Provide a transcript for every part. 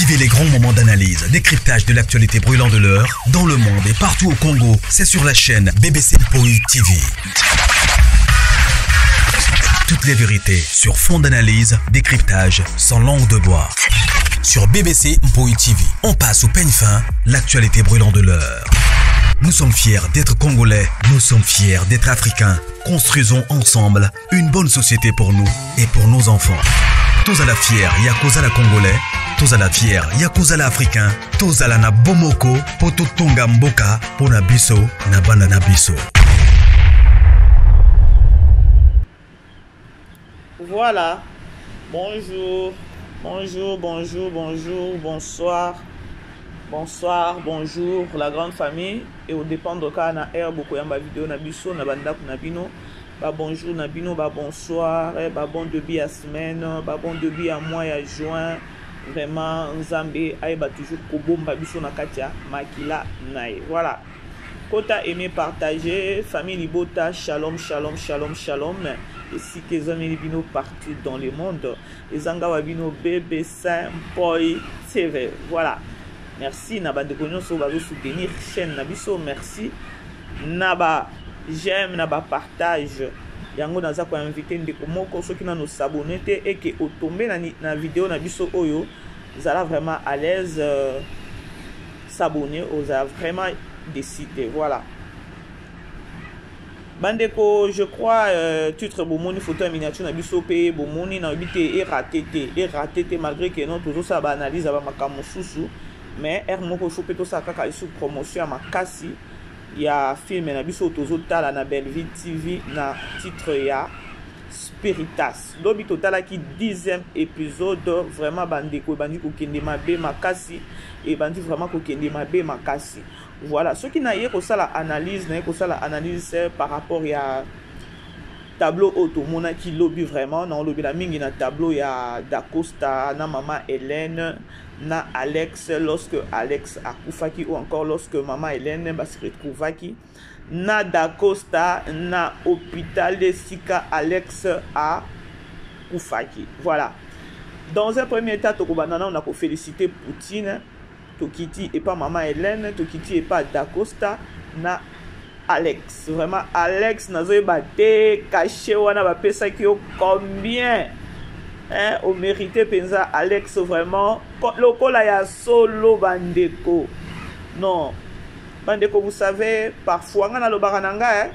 Vivez les grands moments d'analyse, décryptage de l'actualité brûlante de l'heure, dans le monde et partout au Congo. C'est sur la chaîne BBC Mpoi TV. Toutes les vérités sur fond d'analyse, décryptage, sans langue de bois. Sur BBC Mpoi TV, on passe au peigne fin l'actualité brûlante de l'heure. Nous sommes fiers d'être Congolais, nous sommes fiers d'être Africains. Construisons ensemble une bonne société pour nous et pour nos enfants. Tous à la fière, Yakuza la Congolais, tous à la fière, Yakuza la Africain, tous à la na Bomoko, Poto Tonga Mboka, Pona Biso, na Bana na Biso. Voilà. Bonjour, bonjour, bonjour, bonjour, bonsoir. Bonsoir, bonjour la grande famille et au dépendre kaka na heure bokoyamba video na biso na bandako na bino ba bonjour na bino ba bonsoir eh, ba bon début ya semaine ba bon début ya mois ya juin vraiment nzambe ayeba toujours kobomba biso na kati ya makila na ye voilà kota aime partager famille libota shalom shalom shalom shalom esika ezwameli bino partout dans le monde eza nga wa bino bebe saint poi tv voilà merci na bandeko nyonso oyo bazosoutenir chaîne na biso merci na ba j'aime na ba partage yango naza koinvite ndeko moko soki nano s'abonne te eke otombe na, na video na biso oyo zala vraiment à l'aise euh, s'abonner ozala vraiment décidé voilà bandeko je crois euh, titre bomoni photo ya miniature na biso mpe bomoni nayebi te erate te erate te malgré que non tozosala baanalyse ya bamakambo mosusu mais heure moko il faut mpe tosala kaka lisusu promotion ya makasi ya film na biso tozotala na Bellevue TV na titre ya Spiritas. Lobi totalaki 10e épisode, vraiment bandeko ebandi kokende mabe makasi, ebandi vraiment kokende mabe makasi. Voilà, soki naye kosala analyse, naye kosala analyse par rapport ya tableau oyo tomonaki lobi vraiment naolobela mingi na tableau ya Dacosta na mama Hélène na Alex lorsque Alex akufaki ou encore lorsque maman Hélène ba se retrouvaki na Dacosta na hôpital esika Alex akufaki. Voilà. Dans un premier temps tokobanda nano na koféliciter Poutine tokiti epa maman Hélène tokiti epa Dacosta na Alex vraiment Alex nazoyeba te cachet wana bapesaki yo combien hein, omérite mpenza Alex vraiment lokola ya solo bandeko non bandeko vous savez parfois ngai nalobaka na ngai eh?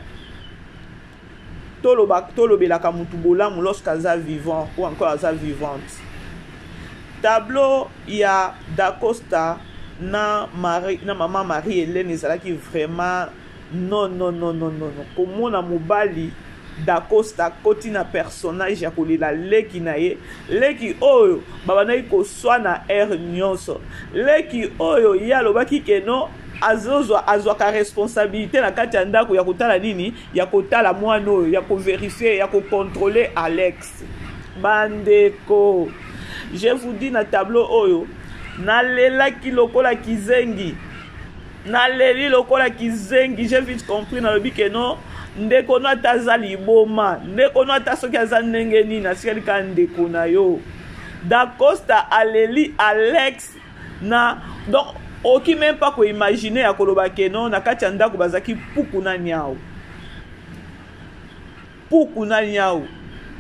tolobelaka mutu bolamu lorsque aza vivant ou encore aza vivante tableau ya dacosta na, Marie, na mama marie helene ezalaki vraiment non non non non non komona mobali dacosta akoti na personnage ya kolela leki na ye leki oyo babandaki koswana heure nyonso leki oyo ye alobaki ke non azozwa azwaka responsabilité na kati ya ndako ya kotala nini ya kotala mwana oyo ya koverifie ya kocontrole alex bandeko je vous dis na tableau oyo nalelaki lokola kizengi naleli lokola kizengi j'ai vite compris nalobi ke non ndeko no ata aza liboma ndeko no ata soki aza ndenge nini atikali kaka ndeko na yo dacosta aleli alex na donc okoki meme pas koimagine ya koloba ke non na kati ya ndako bazalaki puku na niau puku na niau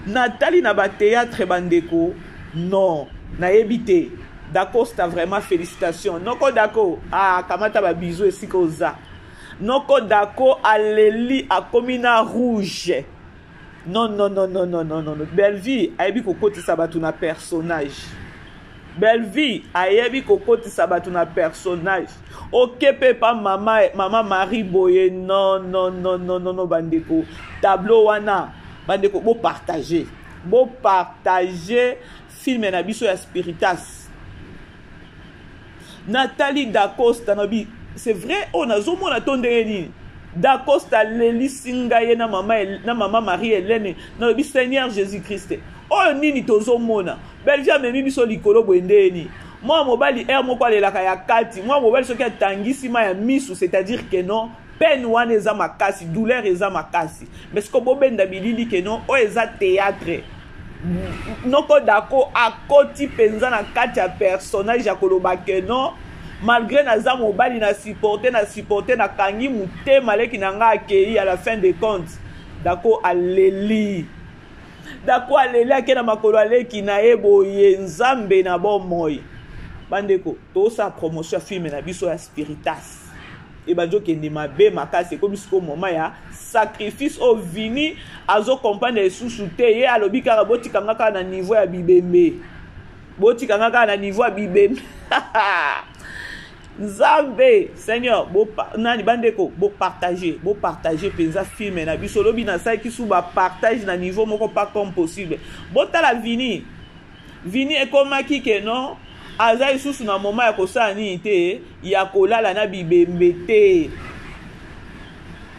natali na bateatre bandeko non nayebi te dacosta vraiment félicitation noko dako ah, kamata babizu esika oza noko dako aleli akomi na rouge non non non non non non non bellevie ayebi kokotisa bato na personnage bellevie ayebi kokotisa bato na personnage oke mpe pa mama, mama marie boye non non non non non non bandeko tableau wana bandeko bopartage bopartage filme na biso ya spiritas natali dacosta nabi c'est vrai oyo nazomona to ndenge nini dacosta alelisi ngai ye na mama, na mama marie helene nalobi seigneur jésus christ oyo nini tozomona bellevie amemi biso likolo boye ndenge nini mwana mobali heure moko alelaka ya kati mwana mobali soki atangisi ma ya misu c'est-à-dire que non peine wana eza makasi douleur eza makasi mais siko bobenda bilili ke non oyo eza théâtre Noko Dako akoti mpenza na kati ya personnage ya koloba ke non, malgré naza mobali, na supporte, na supporte, nakangi motema, leki na nga akei. À la fin de compte, Dako aleli, Dako aleli, ake na makolo aleki na ye boye. Nzambe na bomoi! Bandeko, tosala promotion ya film na biso ya Spiritas, ebandi okende mabe makasi. Ekomi sikoyo moment ya sacrifice oyo Vini azocomprendre lisusu te. Ye alobi kaka: "Botikanga kaka na niveau ya bibembe, botikanga kaka na niveau ya bibembe." Nzambe, Seigneur! Nani, bandeko, bopartage, bopartage mpenza film na biso. Lobi nasalaki su bapartage na niveau moko pas comme possible. Botala Vini. Vini ekomaki ke non, aza lisusu na moment ya kosala nini te, ya kolala na bibembe te.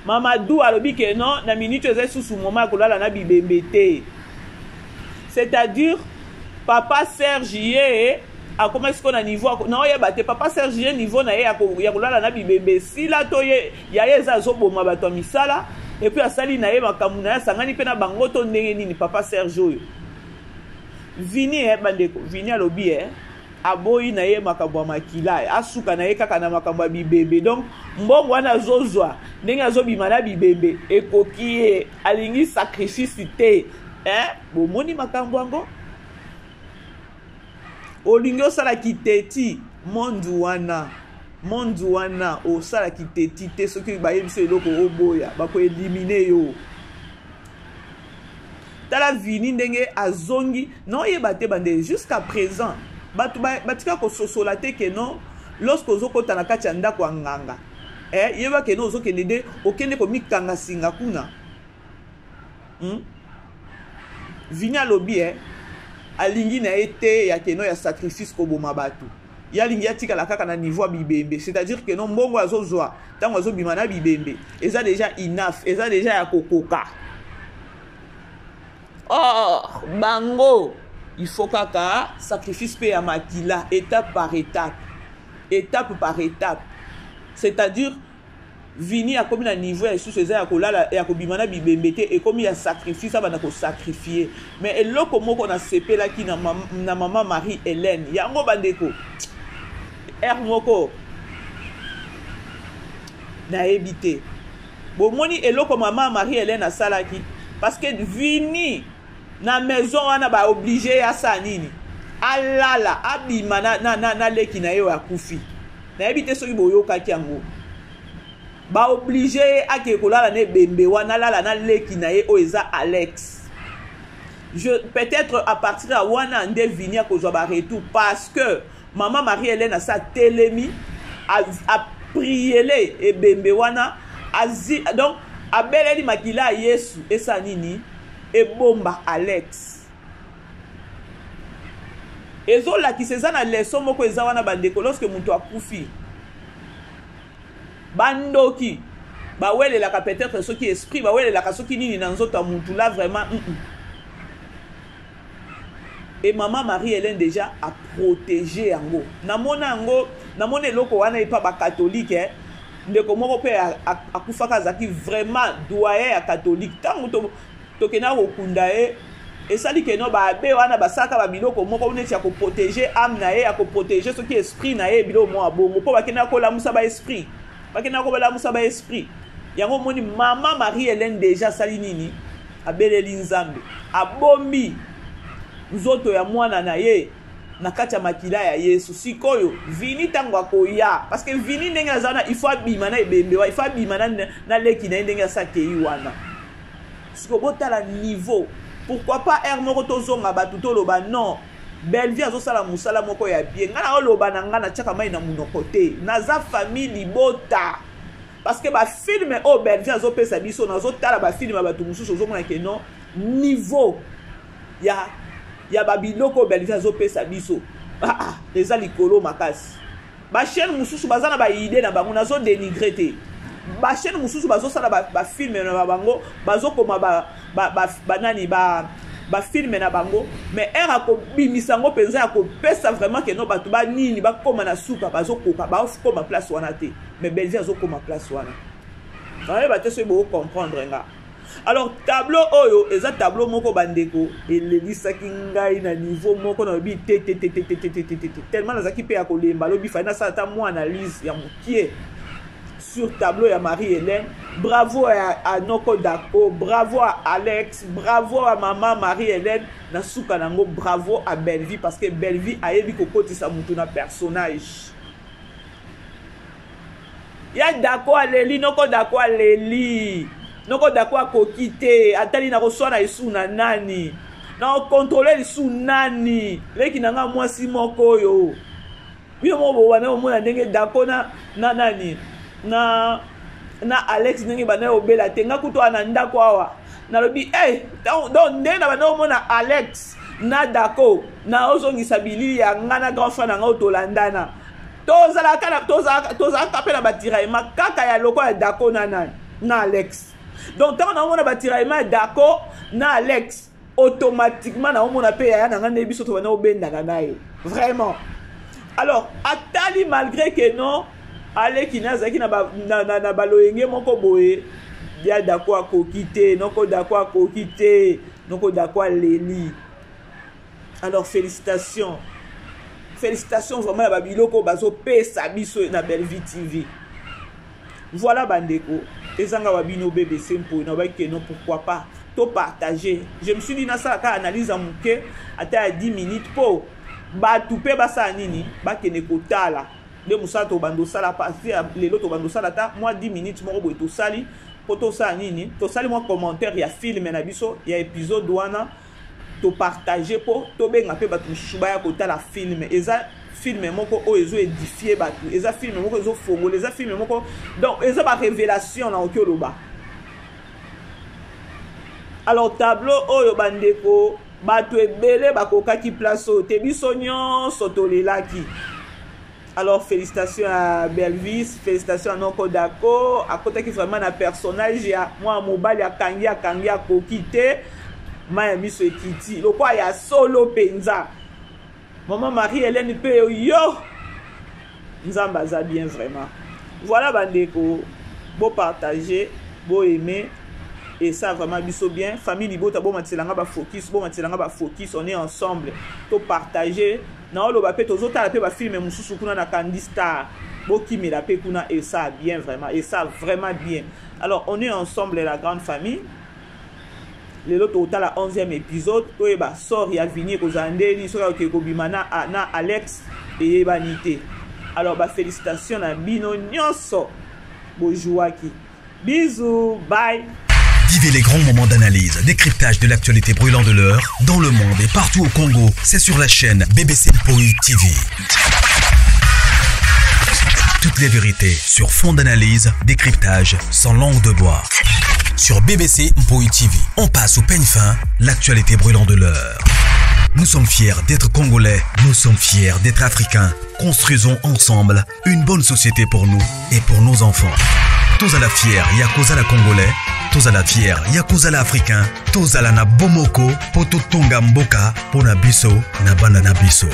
Mamadou alobi ke non, na minute eza lisusu moment ya kolala na bibembe te. C'est-à-dire papa Serge, ye akomaki sikoyo na niveau, naoyeba te, papa Serge ye niveau na ye ya kolala na bibembe esila to ye ya ye eza azoboma bato ya misala, et puis asali na ye makambo na ye, asangani mpe na bango to ndenge nini, papa Serge oyo. Vini, bandeko, Vini alobi aboyi na ye makambo ya makila, asuka na ye kaka na makambo ya bibembe. Donc mbongo wana azozwa ndenge azobima na bibembe ekoki ye, alingi sacrifice te. Bomoni makambo yango, olingi osala kiteti mondu wana, mondu wana osala kiteti te. Soki bayebisi eloko oboya, bakoéliminer yo. Tala Vini ndenge azongi, naoyeba te. Bande, jusqu'à présent bato batika kososola te ke non, lorsque ozokɔta na kati ya ndako ya nganga, yeba ke non, ozokende nde, okende komikanga singa kuna, Vini alobi alingi na ye te ya keno ya sacrifice, koboma bato. Ye alingi atikala kaka na niveau ya bibembe, c'est-à-dire ke non, mbongo azozwa ntango azobima na bibembe eza déjà enough, eza déjà ya kokoka. Or bango, il faut kaka sacrifice mpe ya makila, étape par étape, étape par étape. C'est-à-dire Vini akomi na niveau ya lisusu eza ya kolala, ya kobima na bibembe te, ekomi ya sacrifice, abanda kosacrifier. Mais eloko moko nasepelaki na mama Marie Hélène yango, bandeko, ere moko nayebi te, bomoni eloko mama Marie Hélène asalaki, parce que Vini na maison wana baoblige ye asala nini? Alala, abima na leki na ye oyo akufi. Nayebi te soki boyokaki yango. Baoblige ye akeke kolala na ebembe wana, alala na leki na ye oyo eza Alex. Peut-être à partir ya wana nde Vini akozwa baretour, parce que mama Marie Hélène asa atelemi, apriele ebembe wana azi, donc abeleli makila ya Yesu esala nini? Ebomba Alex. Ezolakisa, eza na leçon moko eza wana, bandeko. Lorsque moto akufi, bandoki bawelelaka peut-être soki esprit, bawelelaka soki nini na nzoto ya mutu la vraiment. Et mama Marie Hélène déjà aprotégé yango. Namona yango, namona eloko wana epa bacatholique. Ndeko moko mpe akufaka, azalaki vraiment doyen ya catholique. Ntango tokendaka kokunda ye, esali keno baabe wana basalaka babiloko moko neti ya koprotéger âme na ye, ya koprotéger soki esprit na ye, biloko moko ya bongo, mpo bakendaka kolamusa baesprit, bakendaka kolamusa baesprit yango. Omoni mama Marie Hélène déjà asali nini? Abeleli Nzambe, abombi nzoto ya mwana na ye na kati ya makila ya Yesu. Sikoyo Vini ntango akoya, parce que Vini ndenge aza wana, il faut abima na ebembe wa, il faut abima na leki na ye ndenge asakei wana. Sikoyo botala niveau. Pourquoi pas heure moko tozonga bato, toloba non, Bellevie azosala mosala moko ya bien. Ngai naoloba na ngai, natiaka mai na monoko te, naza famille libota, parce que bafilm oyo Bellevie azopesa biso, nazotala bafilm ya bato mosusu, ozomona ke non, niveau ya babiloko oyo Bellevie azopesa biso, eza likolo makasi. Bachaîne mosusu baza na baidée na bango, nazodénigrer te. Bachaîne mosusu bazosala bafilm na bango, bazokoma banani, bafilm na bango, mais heure akobimisa yango mpenza ya kopesa vraiment keno bato banini bakóma na suka, bazokoka bakóma place wana te. Mais Bellevie azokóma place wana. Nayeba te soki bokocomprendre nga. Alors tableau oyo eza tableau moko bandeko elelisaki ngai na niveau moko nalobi te te te te te te te te te te tellement nazalaki mpe ya kolemba alobi fai nasala ata mwa analyse ya mokie sur tableau ya Marie Hélène. Bravo à, à Noko Dako, bravo à Alex, bravo à maman Marie Hélène. Na suka nango bravo à Bellevie parce que Bellevie ayebi kokotisa mutu na personnage. Ya Dako aleli, Noko Dako aleli. Noko Dako akoki te, atali na koswana esu na nani? Na okontrole lisu nani? Leki na nga mwasi moko oyo. Bino moko bobanda komona ndenge Dako na, na nani na na Alex ndenge banda kobela te. Nga kutu awa na ndako awa nalobi hey, donc ndenge na banda komona Alex na Dako na ozongisa bilili ya nga na grand frère na nga oyo tolandana tozalaka tozalaka mpe na batiraillement kaka ya lokola ya Dako na nani na Alex. Donc ntango naomona batiraillement ya Dako na Alex, automatiquement naomona mpe yaya na ngai nde biso tobanda kobendana na ye vraiment. Alors atali malgré que non aleki na azalaki na, ba, na, na, na baloyenge moko boye ya Dako akoki te, noko Dako akoki te, noko Dako aleli. Alors félicitations, félicitations vraiment ya babiloko bazopesa biso na Bellevue TV. Voilà bandeko, ezanga wa bino BBC mpo na baki non pourquoi pas to partager. Je me suis dit nasala ka analyse ya moke ata ya 10 minutes po bato mpe basala nini bakende kotala nde mosala tobanda osala partir ya lelo tobanda osala ata mwa 10 minutes moko boye tosali mpo tosala nini, tosali mwa commentaire ya film na biso ya épisode wana topartage mpo tobenga mpe bato mosusu baya kotala film. Eza film moko oyo ezo édifie bato, eza film moko ezofongola, eza film moko donc eza barévélation na oki oloba. Alors tableau oyo bandeko bato ebele bakokaki place oyo te, biso nyonso tolelaki. Alors félicitations à Belvis, félicitations à Noko Dako, akotaki vraiment na personnage ya mwa mobali akangi akangi akoki te, mai ya miso ekiti lokwa ya solo mpenza. Maman Marie Hélène mpe yo Nzambe aza bien vraiment. Voilà bandeko, bo partager, bo aimer et ça vraiment biso bien. Famille Libota bo matiselanga ba focus, bo matiselanga ba focus, on est ensemble. To partager na oloba pe tozotala pe ba film mosusu kuna na Candy Star. Bokimela pe kuna et ça bien vraiment, et ça vraiment bien. Alors on est ensemble la grande famille. Lelo totala 11e épisode, toyeba sort ya Vini ekozala ndeni soki akoki kobima na, na Alex eyebani te. Alors ba félicitations na bino nyonso bojouaki. Bisous, bye. Vivez les grands moments d'analyse, décryptage de l'actualité brûlante de l'heure, dans le monde et partout au Congo. C'est sur la chaîne BBC Mpoi TV. Toutes les vérités sur fond d'analyse, décryptage, sans langue de bois. Sur BBC Mpoi TV, on passe au peigne fin l'actualité brûlante de l'heure. Nous sommes fiers d'être Congolais, nous sommes fiers d'être Africains. Construisons ensemble une bonne société pour nous et pour nos enfants. Tozala fier ya kozala Congolais, tozala fier ya kozala Africain, tozala na bomoko po totonga mboka po na biso na bana na biso.